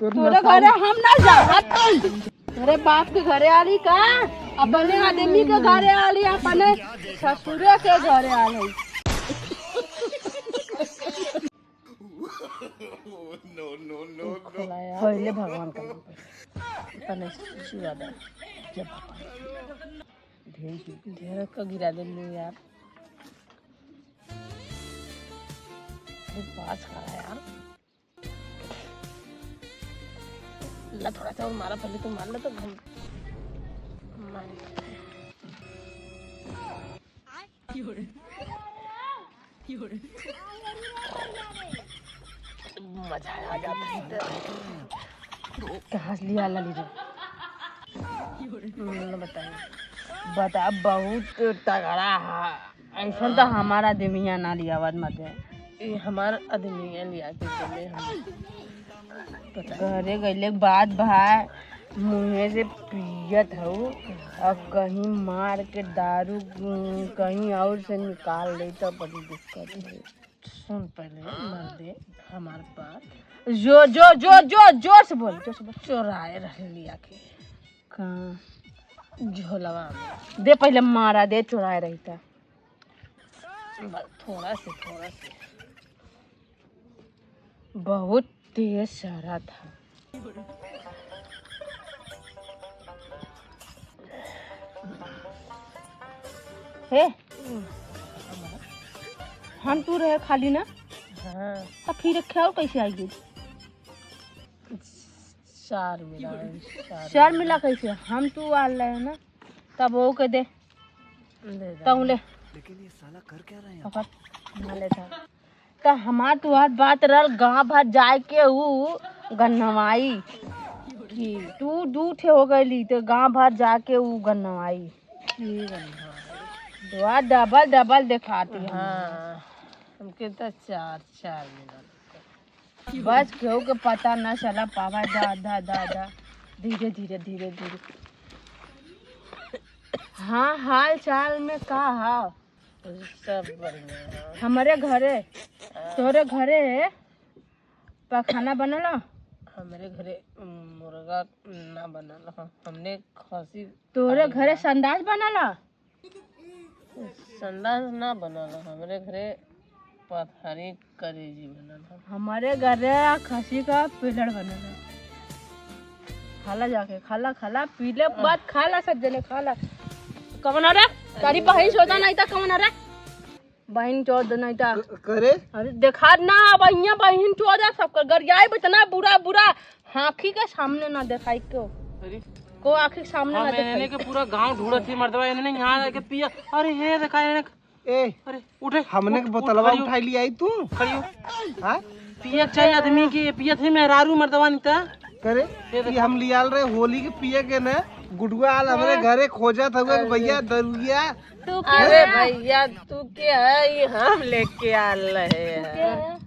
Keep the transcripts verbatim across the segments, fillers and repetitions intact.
तोरे घरे हम ना जाब। तोरे बाप के घरे आली का? अपने आदमी के घरे आली, अपने ससुरे के घरे आली। पहले भगवान का नाम पे। तने सुआ दे। जय बाबा। ढेर, ढेर का गिरा देलू यार। अरे पास करा यार। ला थोड़ा सा और मारा, पहले तो मार लो तो हम मार। मजा आ जाता है। कहाँ से लिया ला लीजिए? हम्म, बताइए। बता, बहुत तगड़ा है। ऐसन तो हमार आदमिया ना लियावत मत है। ये हमार आदमिया लिया के देले हम। घरे गइले के बाद भाई मुँहे से पियत हऊ, अब कहीं मार के दारू, उम, कहीं और से निकाल ले तो बड़ी दिक्कत है। सुन पहले मर्दे हमार बात। जो, जो, जो, जो, जोर से बोल, जोर से बोल। चोराए रह लिया के। कहाँ? झोलवा में। दे पहले मारा दे, चोराए रही था। बस थोड़ा से, थोड़ा से। बहुत तेज सारा था। हे, हम तू रहे खाली ना? हाँ। तो फिर ख्याल कैसे आई गई? चार मिला, चार चार मिला। मिला कैसे? हम तू आ रहे हैं ना, तब वो के दे। दे दे। तब ले। लेकिन ये साला कर क्या रहा है यहाँ? पकड़, ना लेता। तो हमार तुहार बात रहल, गाँव भर जाए के ऊ गन्नवाई। की? तू दू ठे हो गईली, तो गाँव भर जाके ऊ गन्नवाई। की गन्नवाई? वाह, डबल डबल देखाती है। हाँ, हमके तो चार, चार मिला। बस केहू के पता ना चला पावा। दा, दा, दा, दा। धीरे, धीरे, धीरे, धीरे। हाँ, हाल चाल में का हा? सब बढ़िया है। हमरे घरे, हाँ। तोरे घरे पखाना बनल ह? हमरे घरे मुर्गा ना बनल ह, हमने खसी तोरे खाई घरे बा। संडास बनल ह? संडास ना बनल ह, हमरे घरे पथरी करेजी बनल ह। हमरे घरे खसी का पिलड़ बनल ह। खाला जाके, खाला, खाला, पीले बाद खाला, सब जने खाला। कवन रे? तारी बहिन सोता नहीं था, कवन रे? बहिन चोद नहीं था। क-, करे? अरे देखा ना, अब यहाँ बहिन चोद है, सबका गरियाई इतना बुरा, बुरा आँखी के सामने ना देखाई को। अरे। को आँखी के सामने ना हाँ, मैंने देखाई। के पूरा गांव ढूंढत थी मर्दवा, इन्होंने यहाँ आके पिया। अरे हे देखा इन्होंने। ए, अरे उठे, हमने के उठ, उठ, बोतलवा खड़ी हो। उठाई लिया आई तू? खड़ी हो। हाँ? पिए के चाहिए आदमी की, ये पिए थे मेहरारू मर्दवा नहीं था। करे ये कि देखो। हम लियाल रहे होली के पिए के ना, गुडुआ आल हमरे हाँ। घरे खोजत हुए कि अरे। भैया दरुइया। तू के अरे है? भैया, तू के है? ये हम लेके आल रहे तू के हैं। है?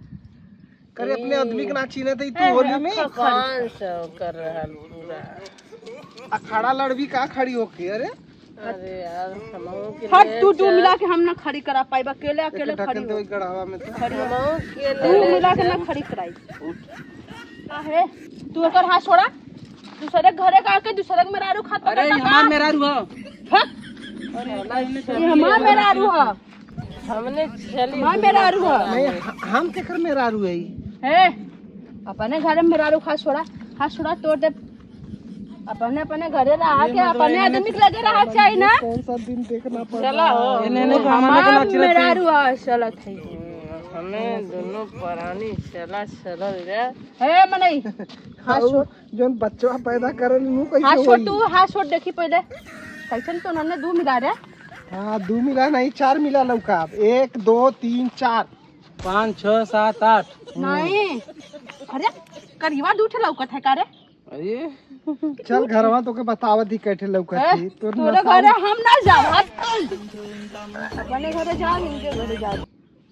करे अपने आदमी के ना चीन्हे थे तू ए, होली में? कौन सा कर रहा पूरा? अखाड़ा लड़बी का खड़ी होके? अरे अरे यार, हमहू के हट, ले तू दू चल। मिला के हम ना खड़ी करा पाइब, अकेले, अकेले एक खड़ी ढक्कन हो। दे गढ़वा में तो। खड़ी हो। हमहू के तू ले मिला के चल। ना खड़ी कराई। काहे? तू एकर हाथ छोड़ा। दूसरे घरे का आके दूसरे के मेहरारू खात अरे, पकड़ ये का? हमार मेहरारू ह। हट। अरे, ये हमार मेहरारू ह। हमने चली हमार मेहरारू ह। नहीं, ह-, हम केकर मेहरारू है? हे, अपने घरे मेहरारू खा छोड़ा, खा छोड़ा तोड़ दे। अपने, अपने घरे रहा के, अपने आदमी के लगे रहा चाहिए ना। कौन सा दिन देखना पड़ चला रहा हो। है? ये नहीं, नहीं, तो हमारे को हमार नाच रहे थे। मेहरारू ह, चलत है। हमें दोनों परानी चला, चलल जाए। हे मनई, हाथ छोड़। जौन बच्चा पैदा करल, मुंह कैसे हाथ छोड़ होई? तू, हाथ छोड़, देखी पहले। कैसन तो नन्हे दू मिला रे। हाँ, दू मिला नहीं, चार मिला लौका। एक, दो, तीन, चार। पाँच, छः, सात, आठ। नहीं। अरे, करिया दू ठे लौकत है का रे? अरे। चल घरवा तोके बतावत ही कैठे लौकत ए, ही। तोर तोरे नशा घरे हम ना जाब, हट। अपने घरे जा, इनके घरे जा।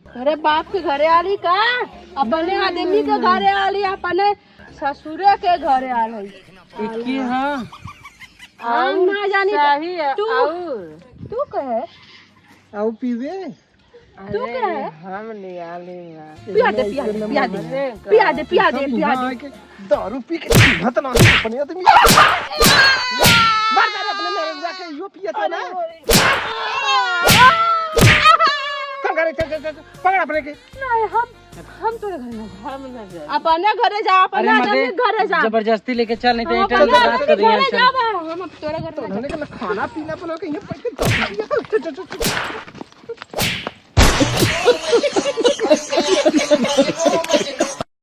तोरे बाप के घरे आली का? अपने आदमी के घरे आली, अपने ससुरे के घरे आली। इक्की हाँ। हम ना जानी। तू, आऊ। तू कहे? आऊ पीबे? तू का है? हम नियाली बा। पिया दे, पिया दे, पिया दे। पिया दे, पिया दे, सब पिया यहाँ दे। आके दारू पी के चिन्हत ना अपने आदमी। मर जा रे अपने मेहररुआ के, यो पिया था ना। अरे, अरे। चल घरे, चल, चल, चल, चल, पकड़ अपने के। नहीं, हम, हम तोरे घर ना जाब। हम ना जाब। अपने घरे जा, अपने अरे मर्दे, आदमी घरे जा। जबरदस्ती लेके चल, नहीं तो हम ईंटा अपने से आदमी रात कर घरे दिया चल। जाब, हम अब तोरे घर तो ना उन्होंने जाब। कहा खाना पीना अपने के यहाँ बैठ के दारू पिया। चल, चल, चल, चल।